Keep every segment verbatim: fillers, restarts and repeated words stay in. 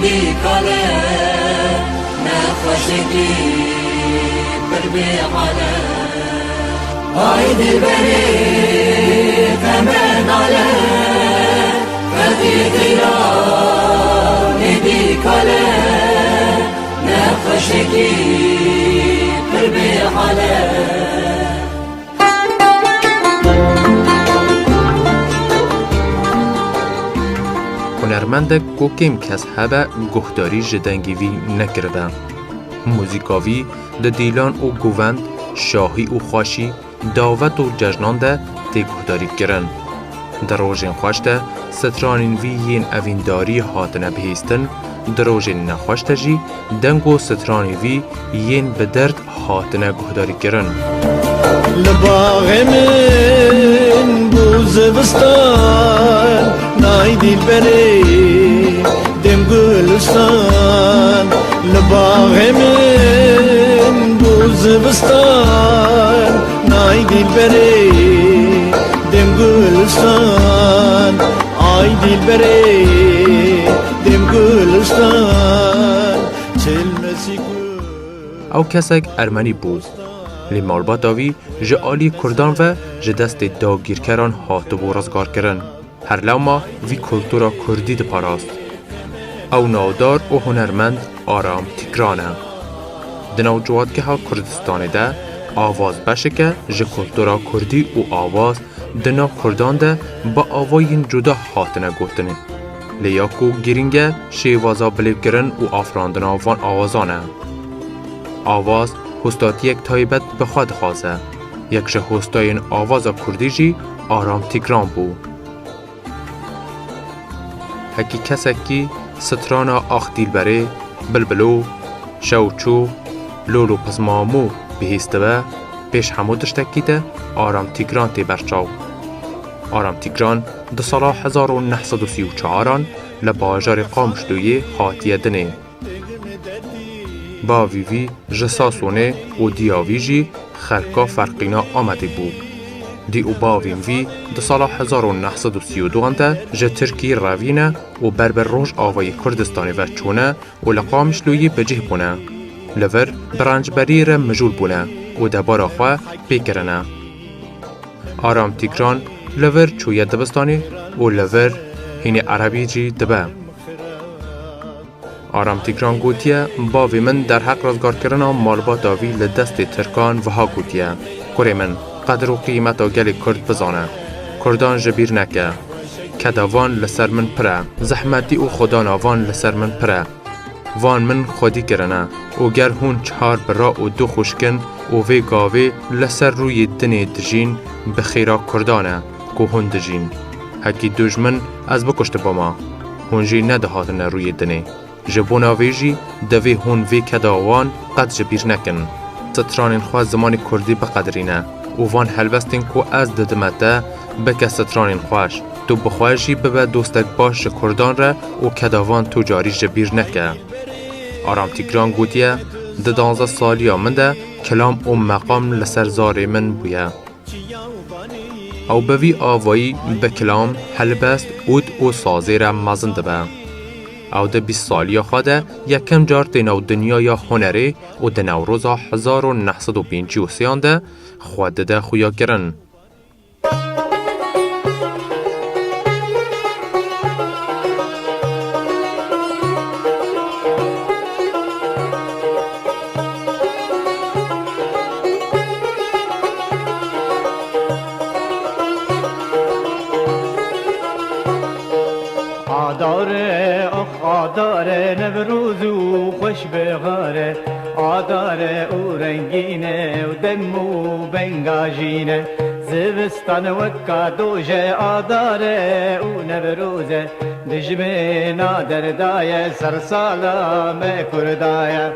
Dîkale, nexweşikî pir bêhale. Ay dilberê qemenale, qedî qîranê dîkale, nexweşikî pir bêhale. Hunermendek ku kêm kes hebe guhdarî ji dengê vî nekiribe. Muzîka vî di dîlan û govend, şahî û xweşî, dawet û cejnan de tê guhdarî kirin. Di rojên xweş de stranên vî yên evîndarî hatine bihîstin, di rojên nexweş de jî deng û stranê vî yên bi derd hatine guhdarîkirin. Li baxê min bû zivistan, nay dîlberê dem gulistan. Li baxê min bû zivistan, nay dîlberê dem gulistan. Ay dîlberê dem gulistan, çil mesî gul. Ew kesek ermenî bû, lê malbata vî ji alî kurdan ve ji destê dagîrkeran hatibû rizgarkirin. Her lewma vî kultura kurdî diparast. Ew navdar û hunermend Aram Tîkran e. Di nav ciwatgeha Kurdistanê de awaz beşek e ji kultura kurdî û awaz di nav kurdan de bi avayên cuda hatine gotin. Lê ya ku girîng e, şêwaza bilêvkirin û afirandina van awazan e. Awaz hostatiyek taybet bi xwe dixwaze. Yek ji hostayên awaza kurdî jî Aram Tîkran bû. Hekî kesekî strana Ax Dîlberê, Bilbilo, Şew Çû, Lolo Pizmamû bihîstibe, pêş hemû tiştekî de Aram Tîgran tê berçaw. Aram Tîgran di sala hezar û neh sed û sî û çaran li bajarê Qamişloyê hatiye dinê. Bavî vî ji Sasonê û diya vî jî xelka Ferqîna Amedê bû. Dî û bavên vî di sala hezar û neh sed û sî û duan de ji Tirkî revîne û ber bi Rojavayê Kurdistanê ve çûne û li Qamişloyê bi cih bûne. Li vir bi rencberî re mijûl bûne û debara xwe pê kirine. Aram Tîgran li vir çûye dibistanê û li vir hînê erebî jî dibe. Aram Tîgran gotiye, bavê min derheq rizgarkirina malbata vî li destê Tirkan wiha gotiye, kurê min, qedir û qîmeta gelê Kurd bizane. Kurdan ji bîr neke. Keda van li ser min pir e. Zehmetî û xwedana van li ser min pir e. Van min xwedî kirine û ger hûn çar bira û du xwişk in û vê gavê li ser rûyê dinê dijîn, bi xêra Kurdan e ku hûn dijîn. Hekî dujmin ez bikuştibama, hûn jî nedihatine rûyê dinê. Ji bona vê jî divê hûn vê keda wan qet ji bîr nekin. Stranên xwe zimanê kurdî biqedirîne û van helbestên ku ez didime te, bike stranên xweş. Tu bi xwe jî bibe dostek baş ji kurdan re û keda van tu carî ji bîr neke. Aram Tîgran gotiye, di danzdeh saliya min de kilam û meqam li ser zarê min bûye. Ew bi vî avayî bi kilam, helbest, ûd û sazê re mezin dibe. Ew di bîst saliya xwe de yekem car tê nav dinyaya hunerê û di Newroza hezar û neh sed û pêncî û sêyan de xwe dide xuyakirin. Adare, ax adare, Newroz û xweş bihare. Adare û rengîne û dem û benga jîne. Zivistan weka doje, adare û Newroze. Dijmêna derdaye, sersala me kurdaye.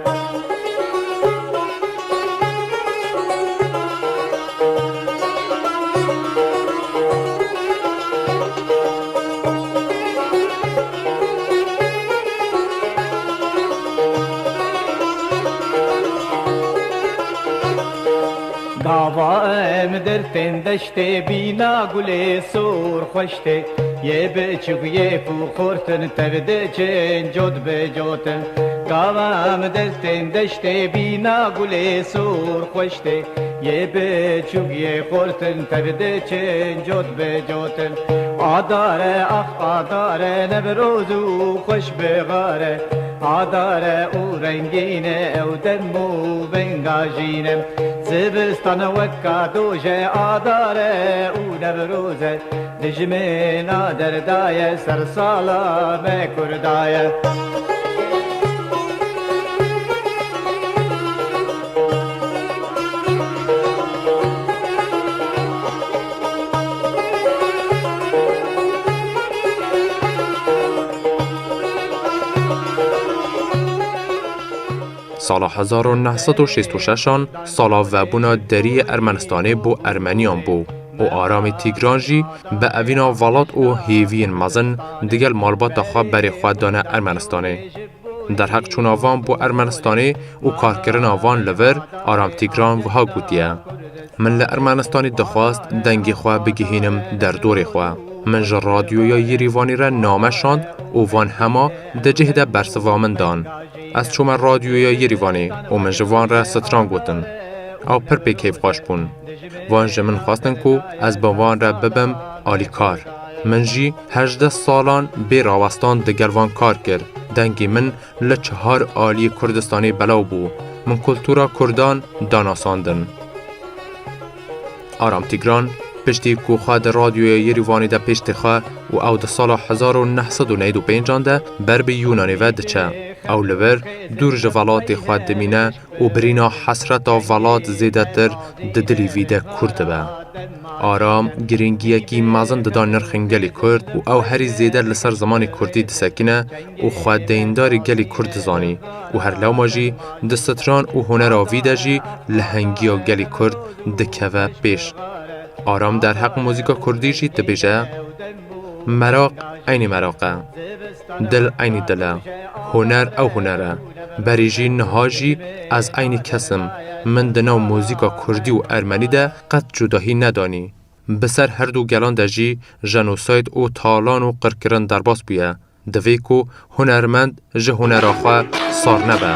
Gava em dertên deştê, bîna gulê sor xweş tê. Yê biçûk yê ku xurt in, tev diçin cot bi cot in. Gava em destên deştê, bîna gulê sor xweş tê. Yê biçûk yê xurt in, tev diçin cot bi cot in. Adare, ax adare, Newroz û xweş bixare. Adare û rengîn e, ew dem û venga jîn e. Zivistan weka doj e, adare û Newroz e. Dijmêna derdaye, sersala me Kurdaye. Sala hezar û neh sed û şêst û şeş an sala vebûna deriyê Ermenistanê bo Ermeniyan bû û Aramê Tîgran jî bi evîna velat û hêviyên mezin digel malbata xwe berê xwe dane Ermenistanê. Derheq çûna van bo Ermenistanê û karkirina van li vir Aram Tîgran wiha gotiye, Min li Ermenistanê dixwest dengê xwe bigihînim derdorê xwe. Min ji radyoya Yêrîvanê re name şand û van hema di cih de bersiva min dan. Ez çûme radyoya Yêrîvanê û min ji van re stran gotin. Ew pir pê kêfxweş bûn. Van ji min xwestin ku ez bi van re bibim alîkar. Min jî hejdeh salan bê rawestan digel van kar kir. Dengê min li çihar aliyê Kurdistanê belaw bû. Min kultura kurdan danasandin. Aram Tîgran piştî ku xwe di radyoya Yêrîvanê de pêş dixe û ew di sala hezar û neh sed û newid û pênc an de ber bi Yûnanê ve diçe. Ew li vir dûr ji velatê xwe dimîne û birîna hesreta velat zêdetir di dilî vî de kûr dibe. Aram girîngiyekî mezin dida nirxên gelê Kurd û ew herî zêde li ser zimanê Kurdî disekine û xwe deyndarê gelê Kurd dizanî û her lewma jî di stran û hunera vî de jî lehengiya gelê Kurd dikeve pêş. Aram derheq muzîka Kurdî jî dibêje, Meraq eynî meraq e. Dil eynî dil e. Huner ew huner e. Berî jî niha jî ez eynî kes im. Min di nav muzîka kurdî û ermenî de qet cudahî nedanî. Bi ser her du gelan de jî jenosayd û talan û qirkirin derbas bûye. Divê ku hunermend ji hunera xwe sar nebe.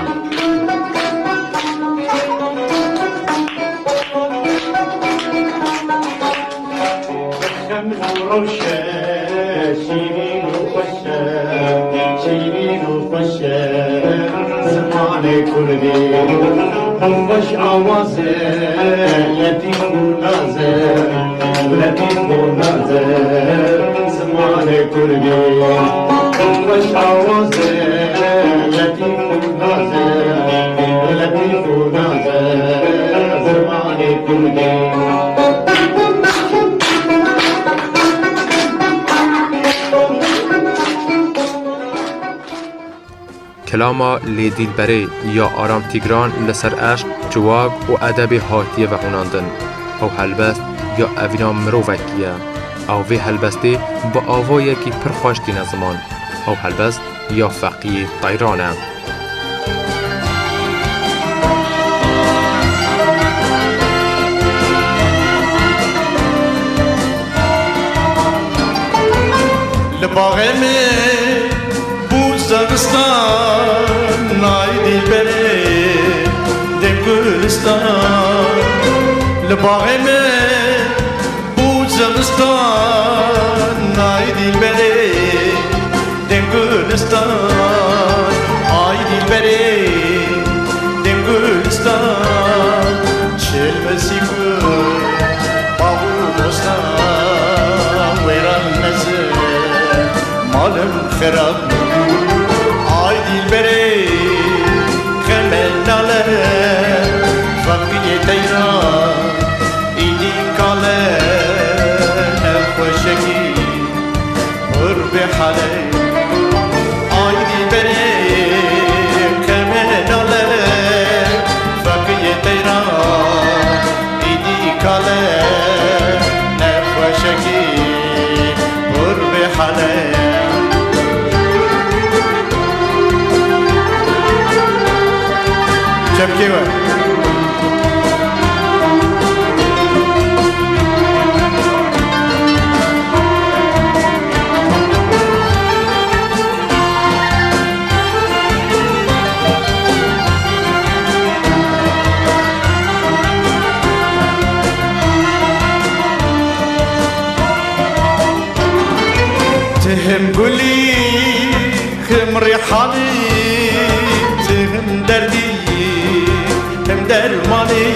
Xemla rewşe, şîrîn û xweş e, şîrîn û xweş e, zimanê kurdî. Xweş awaz e, letîf û naz e, letîf û naz e, zimanê kurdî. Xweş awaz e, letîf û naz e, letîf û naz e, zimanê kurdî. Kilama Lê Dîlberê ya Aram Tîgran li ser eşq, civak û edebê hatiye vehûnandin. Ew helbest ya evîna mirovekî ye. Ew vê helbestê bi avayekî pir xweş tîne ziman. Ew helbest ya Feqiyê Teyran e. Li baxê min bû zivistan, ay dîlberê, dê gulistan. Li baxê min bû zivistan, ay dîlberê, dê gulistan. Ay dîlberê, dê gulistan. Çilmesî ku bav û bostan wêran mezin, malim xirab. Ay dîlberê, xeme nale, feqiyê teyran, îdî kale, ev xweşekî. Qurbê halê, ay dîlberê, xeme nale, feqiyê teyran, îdî kale, ev xweşekî, qurbê halê. Çepkê we. Rêhalî, tu him derdî, him dermanî,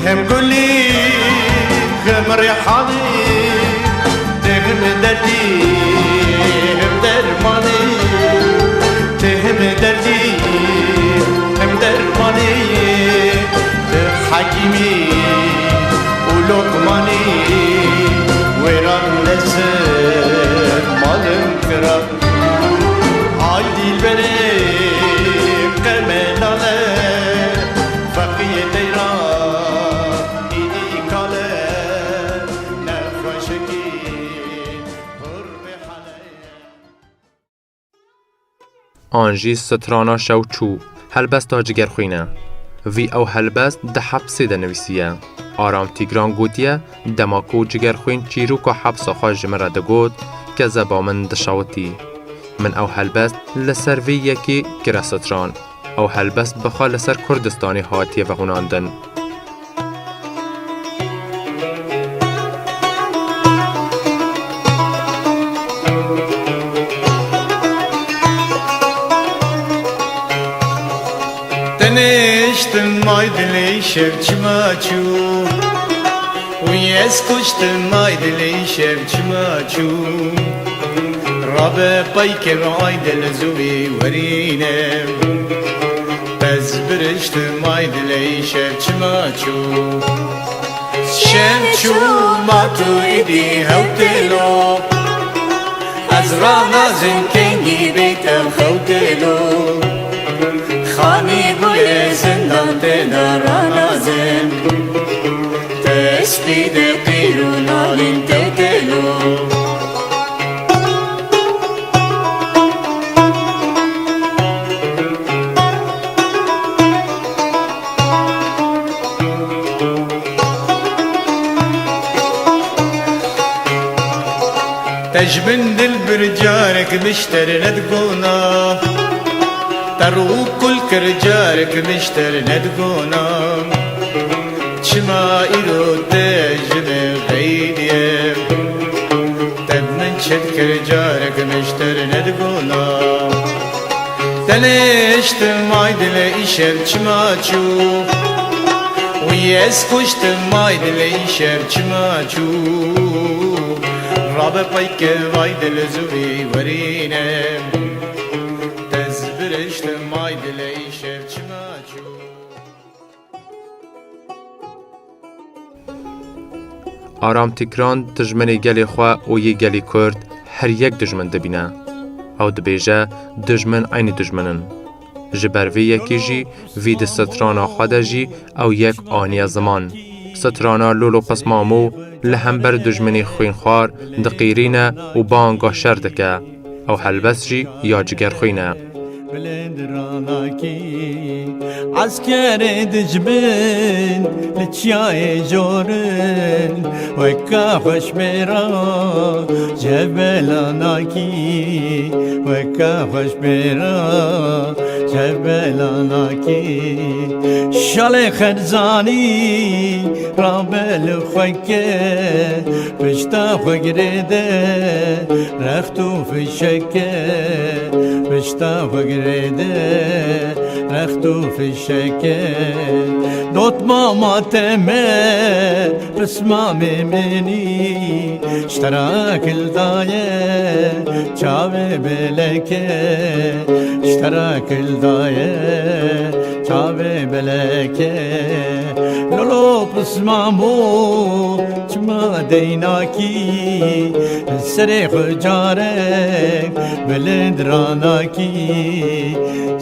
him gulî, him rêhalî, tu him derdî, him dermanî, tu him derdî, him dermanî, tu hekîmî û lokmanî, wêran nesin malin kiran. Ay dilberê qemelale, feqiyê teyra îdî kale, nexweşikî hurmê hale. An jî strana Şewçû, helbesta Cigerxwîn e. Vî ew helbest di hepsê de nivîsiye. Aram Tîgran gotiye, dema ku Cigerxwîn çîroka hepsa xwe ji min re digot, kezeba min dişewitî. Min ew helbest li ser vê yekê kire stran. Ew helbest bi xwe li ser Kurdistanê hatiye vehûnandin. Tenêştim ay dilê şev çima çû. Wî ez kuştim ay dilê şev çima çû. Rabe peyke ve ay dil zûvî werîne. Ez biriştim ay dilê şev çima çû. Şev çû ma tu îdî hewtelo. Ez ranazim kengî bêtem xewtelo. Xanî bûye zindan tê de ranazim. Tespî de qîr û nalîn tewtelo. Te ji min dilbir carek mişter nedigona. Te rû kul kir carek mişter nedigona. Çima îro te ji min xeydiye? Te bi min çi dikir carek mişter nedigona. Tenêştim ay dilê îşev çima çû. Wî ez kuştim ay dilê îşev çima çû. Rabe peyke vay dil zûvî werîne. Ez biriştim ay dilê îşev çima çû. Aram Tîkran dijminê gelê xwe û yê gelî Kurd her yek dijmin dibîne. Ew dibêje, dijmin eynî dijmin in. Ji ber vê yekê jî vî di strana xwe de jî ew yek aniye ziman. Strana Lolo Pismamo li hember dijminê xwînxwar diqîrîne û banga şer dike. Ew helbest jî ya Cigerxwîn e. Bilind ranakî, eskerê dijmin li çiyayê jorin, weka xweş mêra ji hev belanakî, weka xweş mêra ji hev belanakî. Şalê Xerzanî rabe li xwe ke, pişta xwe girêde rext û fişeke, pişta xwe girêde rext û fişeke. Dotma ma teme pismamê minî, ji te re kil daye çavê beleke, ji te re kil daye çavê beleke. Lolo pismamo, çima deynakî, serê xwe carek bilind ranakî,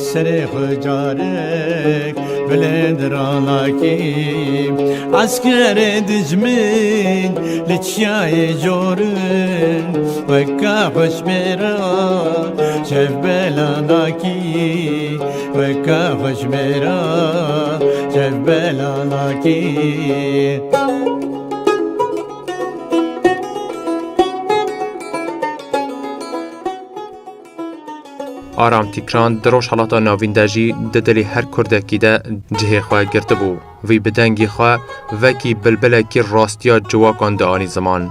serê xwe carek bilind ranakî. Eskerê dijmin li çiyayê jorin, weka xweş mêra ji hev belanakî, weka xweş mêra ji hev belanakî. Aram Tîkran di Rojhelata Navîn de jî di dilê her Kurdekî de cihê xwe girtibû. Vî bi dengê xwe wekî bilbilekî rastiya ciwakan dianî ziman.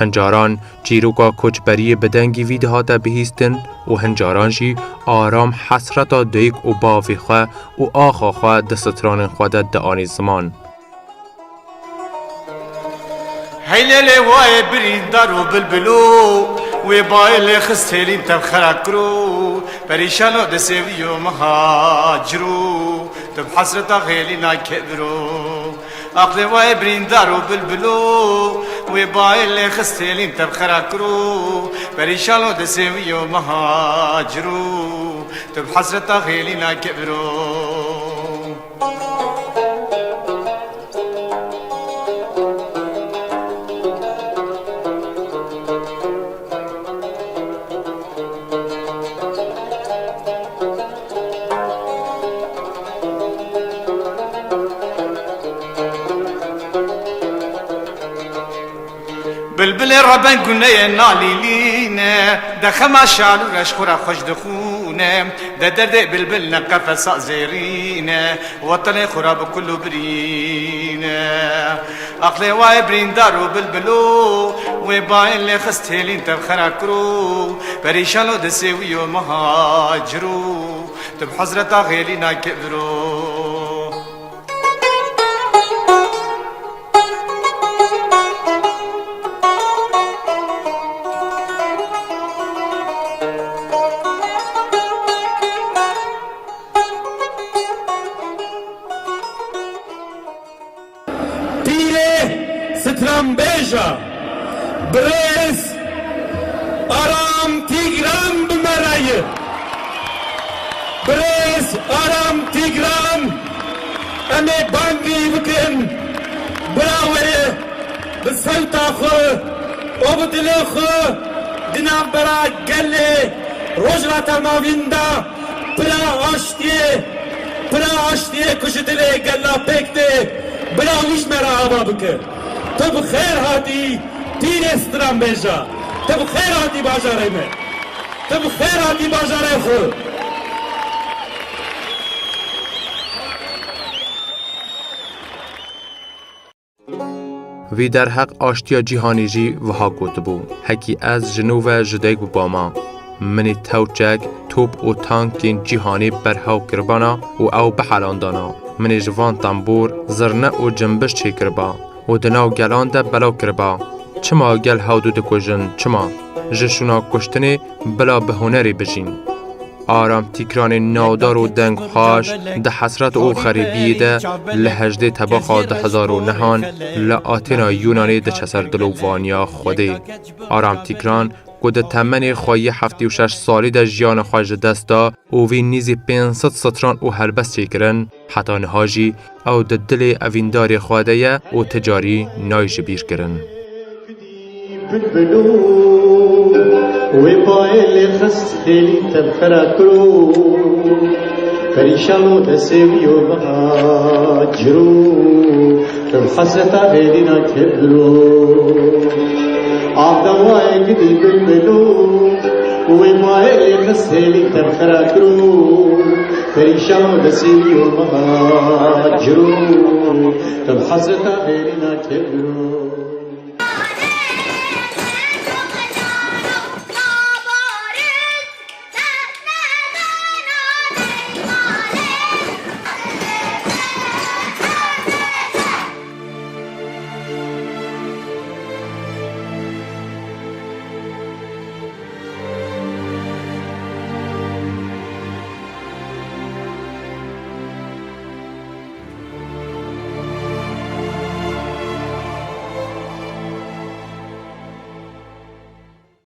Hin caran çîroka koçberiyê bi dengî vî dihate bihîstin û hin caran jî Aram hesreta dayik û bavê xwe û axa xwe di stranên xwe de dianî ziman. Hey lê lê wayê birîndar û bilbilo, wê bayê lê xist hêlîn tevxera kiro, perîşano di sêwiyo mihaciro, tu bi hesreta xêlîna kebiro. Aqlê wayê birîndar û bilbilo, wê bayê lê xist hêlîn tevxera kiro, perîşano di sêwiyo mihaciro, tu bi hesreta xêlîna kebiro. Bilbilê reben guneyê nalîlîne, de xema şal û reş xwe re xweş dixûne, de derdê bilbil ne qefesa zêrîne, wetenê xwe re bi kul û birîne. Aqlê wayê birîndar û bilbilo, wê bayên lê xist hêlîn tevxera kiro, perîşano di sêwiyo mihaciro, tu bi hesreta xêlîna kebiro. Pîrê stranbêja birêz Aram Tîgran bi me re ye. Birêz Aram Tîgran, em ê bangî bikin, bira wê bi sewta xwe û bi dilê xwe di navbera gelê Rojhilata Navîn de pira aştiyê, pira aştiyê ku ji dilê gela pêk tê, bira wî ji me re ava bike. Tu bi xêr hatî, pîrê stranbêja. Tu bi xêr hatî bajarê me. Tu bi xêr hatî bajarê xwe. Vî derheq aştiya cîhanê jî wiha gotibû: Hekî ez ji nû ve ji dayik bûbama, min ê tewçek, top û tankên cîhanê berhew kiribana û ew bihelandana. Min ê ji van tembûr, zirne û cimbiş çêkiriba û di nav gelan de belav kiriba. Çima gel hewdû dikujin? Çima? Ji şûna kuştinê bila bi hunerê bijîn. Aram Tîkranê navdar û dengxweş di hesret û xerîbiyê de li hejdê Tebaxa du hezar û nehan li Atêna Yûnanê diçe ser dil û vaniya Xwedê. Aram Tîkran ku di temenê xwe yê heftê û şeş salî de jiyana xwe ji dest da û vî nîzî pênc sed stran û helbest çêkirin, heta niha jî ew di dilê evîndarê xwe de ye û ti carî nayê ji bîr kirin. Bilbilo, wê bayê lê xist hêlî tevxera kiro, perîşano desê wî yo mihaciro, tu bi hesreta hêlîna kebiro. Av dawayê gidî bilbilo, wê bayê lê xist hêlî tevxera kiro, perîşano desê wî yo mihaciro, tu bi hesreta hêlîna kebiro.